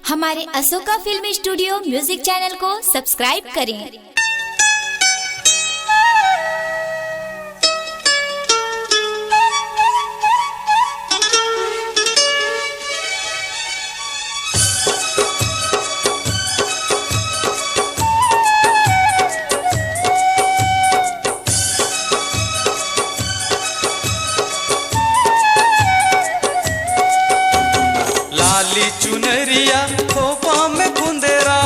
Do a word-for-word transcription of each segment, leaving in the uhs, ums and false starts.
हमारे Ashoka film studio music channel को subscribe करें। लाली चुनरिया खोपा में कुंदेरा,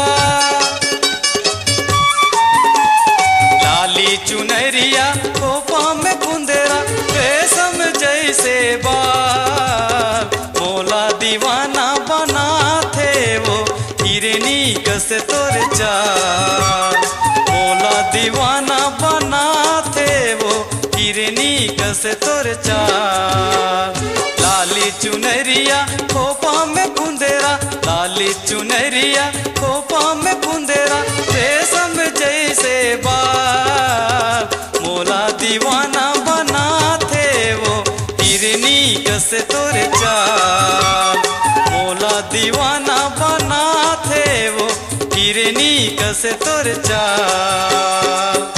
लाली चुनरिया खोपा में कुंदेरा, रेशम जैसे बाल। मोला दीवाना बनाथे वो हिरनी कस तोर चाल, मोला दीवाना बनाथे वो हिरनी कस तोर चाल। लाली चुनरिया खोपा में कुंदेरा, लाली चुनरिया खोपा में कुंदेरा, रेशम जैसे बाल। मोला दीवाना बनाथे वो हिरनी कस तोर चाल, मोला दीवाना बनाथे वो हिरनी कस तोर चाल।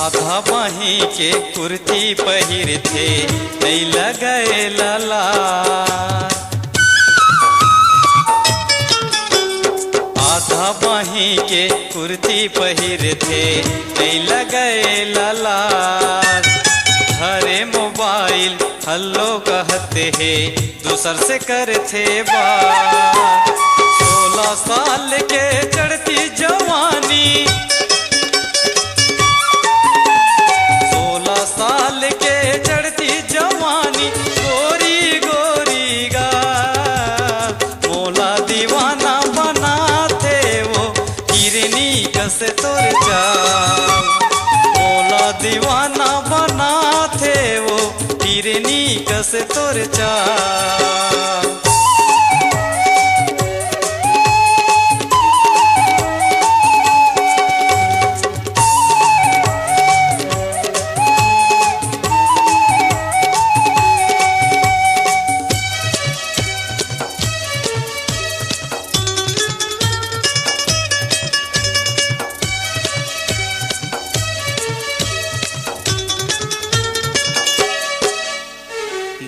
आधा बाही के कुर्ती पहिरथे, नइ लगय ललार। आधा बाही के कुर्ती पहिरथे, नइ लगय ललार। हरे मोबाइल हल्लो कहत हे, दूसर से करथे बात। सोलह साल के चढ़ती जवानी, सोलह साल के चढ़ती जवानी, गोरी गोरी गा। मोला दीवाना बनाथे वो हिरनी कस तोर चाल, मोला दीवाना बनाथे वो हिरनी कस तोर चाल।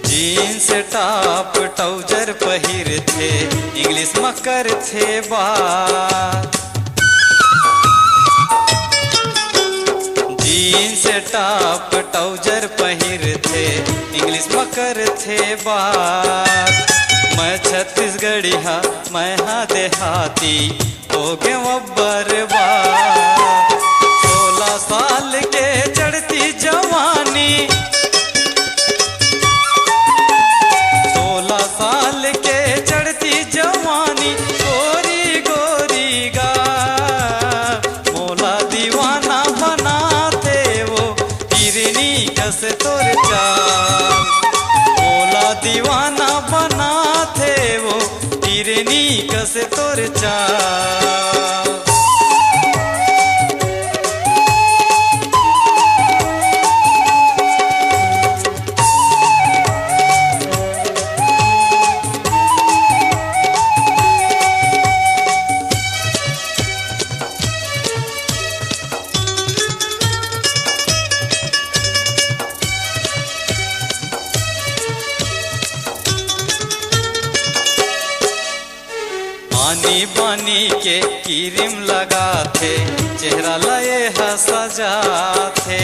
जींस टॉप ट्राउजर पहिरथे, इंग्लिश म करथे बात। जींस टॉप ट्राउजर पहिरथे, इंग्लिश म करथे बात। मैं छत्तीसगढ़िया, मैं हा देहाती, होगे अब्बर बात। सोलह साल के चढ़ती जवानी, सोलह साल के चढ़ती जवानी, गोरी गोरी गा। मोला दीवाना बनाथे वो हिरनी कस तोर चाल, मोला दीवाना बनाथे वो हिरनी कस तोर चाल। आनी बानी के क्रीम लगाथे, चेहरा ला ये ह सजाथे।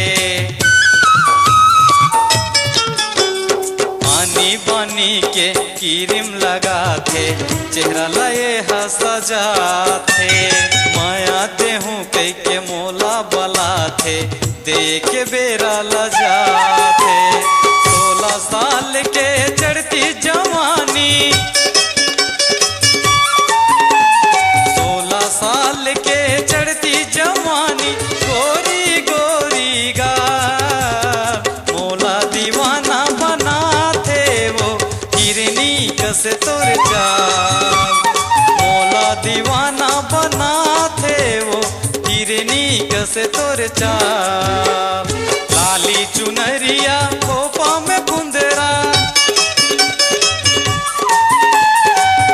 आनी बानी के क्रीम लगाथे, चेहरा ला ये ह सजाथे। मया देहूं कहिके मोला बलाथे, देखे बेरा लजाथे। सोलह साल के चढ़ती जवानी, सोलह साल के चढ़ती कसे तोर चाल, लाली चुनरिया खोपा में बुंदरा,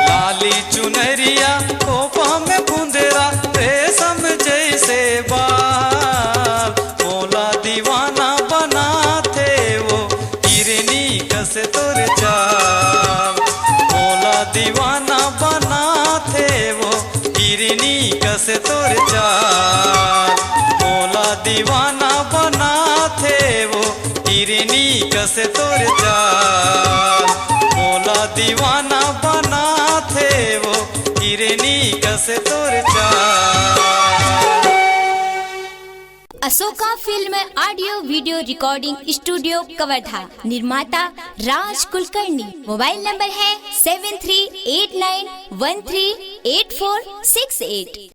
लाली चुनरिया खोपा में बुंदरा, रेशम जैसे बाल, मोला दीवाना बनाथे वो हिरनी कसे तोर चाल, मोला दीवाना बनाथे वो हिरनी कसे तोर चाल, मोला दीवाना बनाथे वो हिरनी कसे तोर चाल, मोला दीवाना बनाथे वो हिरनी कसे तोर चाल। Ashoka film audio video recording studio Kawardha. निर्माता राज कुलकर्णी। मोबाइल नंबर है seven three eight nine one three eight four six eight।